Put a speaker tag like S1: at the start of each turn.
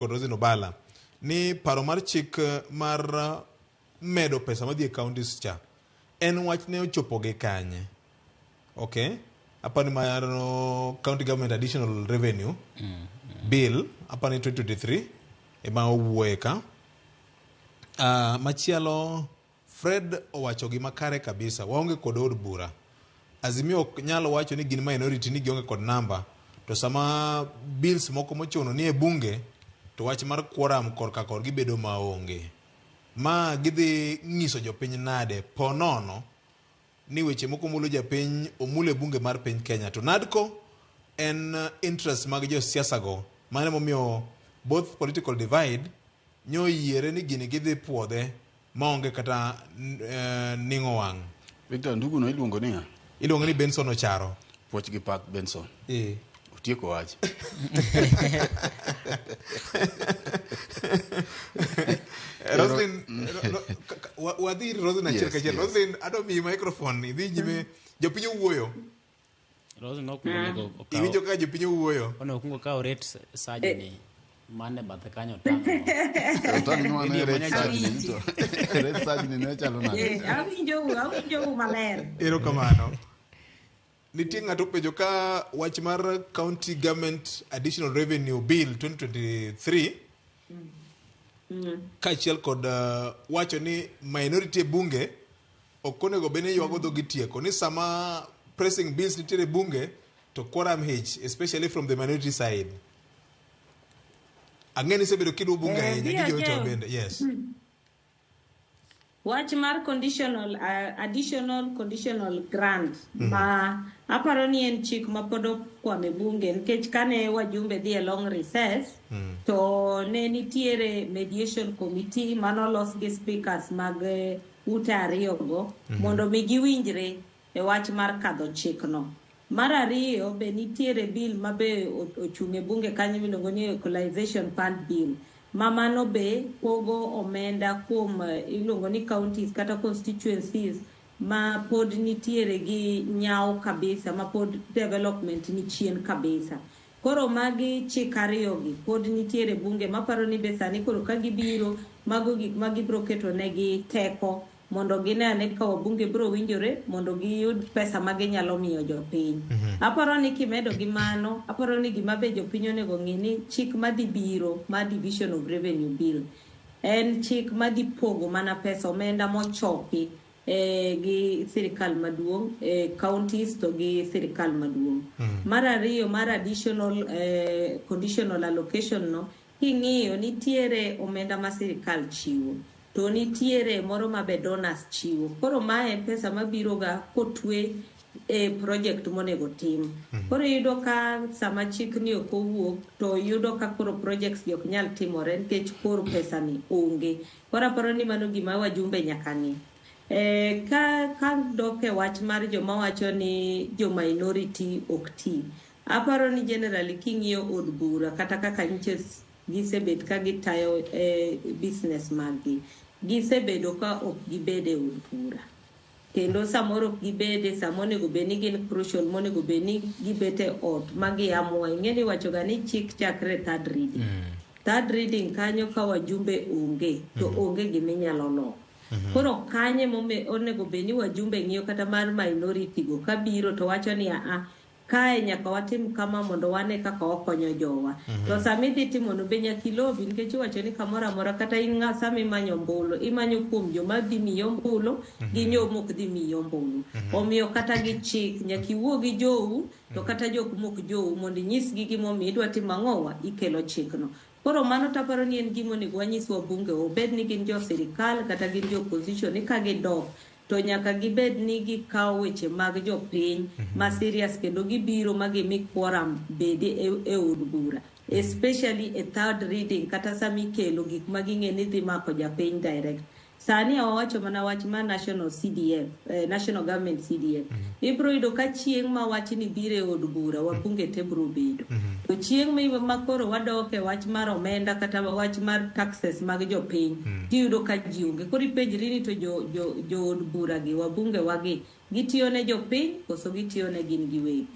S1: Kod Roslyn Obala ni paro mar chik mar medo pesa madhi e counties cha en wach ne ochopo gi kanye. Okay, apani mar county government additional revenue bill, apani 2023 ema owuoye ka. Machielo Fred owacho gima kare kabisa, waonge kod od bura. Azimio ok nyal wacho ni gin minority ni gionge kod namba, to sama bills moko mochuno ni e bunge to wach mar quorum korka korgi bedo maonge. Ma gidhi nyiso jopiny nade po nono ni weche moko mulo japiny omul e bunge mar piny Kenya to NADCO en interest mag josiasa go. Mano emomiyo both political divide nyo oyiere ni gini gidhi puodhe maonge kata ning'o wang'.
S2: Victor, ndugu no iluongo ni ng'a?
S1: Iluongo ni Benson Ocharo.
S2: Puoch gi pak Benson. Otieko wach.
S1: Roslyn, wadhi ir Roslyn achiel kachiel. Roslyn, adwa miyi microphone, idhi nyime. Jopiny owuoyo.
S3: Roslyn okwongo onego okaw.
S1: Iwinjo kaka jopiny owuoyo?
S3: Onego okwong okaw rate surge ni mane bathe kanyo otang'.
S2: Otang' nwa ne
S3: Video
S2: red
S3: manya
S2: surge ni to. Red surge ni ne chalo nade?
S4: Awinjou, awinjou maler.
S1: Erokamano. Nitie ng'ato penjo ka wach mar County Government Additional Revenue Bill 2023 kaachiel kod wacho ni minority e bunge ok onego bed ni ywago dhogi tieko ni sama pressing bills nitiere e bunge to quorum hich especially from the minority side. Ang'e ni isebedo kiluwo bunge ahinya gi jowetewa bende. Yes.
S4: Wach mar conditional additional conditional grant ma aparo ni en chik ma pod okwamo e bunge nikech kane wajumbe dhi e long recess to ne nitiere mediation committee manolos gi speakers mag ute ariyogo mondo mi giwinjre e wach mar kadho chikno. Mar ariyo be nitiere bill ma be ochung' e bunge kanyo miluongo ni Equalization Fund Bill ma mano be pogo omenda kuom iluongo ni counties kata constituencies ma pod nitiere gi nyawo kabisa ma pod development ni chien kabisa. Koro magi chik ariyogi pod nitiere bunge maparo ni be sani koro ka gibiro mago gik ma gibiro keto negi teko mondo gine ane ka wabunge biro winjore mondo giyud pesa ma ginyalo miyo jopiny. Aparo ni kimedo gi mano, aparo ni gima be jopiny onego ng'i ni chik madhi biro mar Division of Revenue Bill en chik madhi pogo mana pesa omenda mochoki gi sirikal maduong' e counties to gi sirikal maduong'. Mar ariyo mar additional conditional allocation no king'iyo nitiere omenda ma sirikal chiwo to nitiere moro ma be donors chiwo. Koro mae en pesa mabiro ga kotwe e project monego tim. Koro iyudo ka sama chik ni ok owuok to iyudo ka koro projects gi ok nyal timore nikech koro pesa ni onge. Koro aparo ni mano gima wajumbe nyaka ng'i. Ka dok e wach mar joma wacho ni jo minority ok ti. Aparo ni generally king'iyo od bura kata kaka nyiche gisebet ka gitayo business maggi, gisebedo ka ok gibed e od bura. Kendo samoro ok gibede sama onego bed ni gin crucial monego bed ni gibet e ot ma giamua. Ing'e ni iwacho ga ni chik chakre third reading. Third reading kanyo ka wajumbe onge to onge giminyalo loko. Koro kanye onego bed ni wajumbe ng'iyo kata mar minority go kabiro to wacho ni aa kae nyaka watim kama mondo wane kaka wakonyo jowa. To sama idhi timo no be nyaka ilobi nikech iwacho ni kamoro amora kata in ng'a sama imanyo ombulu imanyo kuom joma dhi miyi ombulu gi joma ok dhi miyi ombulu. Omiyo kata gi chik nyaka iwuo gi jou to kata jok mok jou mondo inyisgi gimomiyo idwa timo ang'owa ikelo chikno. Koro mano taparo ni en gima onego wanyis wabunge obed ni gin jo sirikal kata gin jo opposition ni ka gidok to nyaka gibed ni gikawo weche mag jopiny ma serious kendo gibiro ma gimi quorum bedi e od bura especially e third reading kata sama ikelo gik ma ging'e ni dhi mako japiny direct. Sani wawacho mana wach mar national CDF, national government CDF. Ibiro yudo ka chieng' ma wachni biro e od bura wabunge te biro bedo. To chieng' ma koro wadok e wach mar omenda kata wach mar taxes mag jopiny, tiyudo ka ji onge. Koro ipenjri ni to jo od bura gi, wabunge wagi, gitiyo ne jopiny koso gitiyo ne gin giwegi?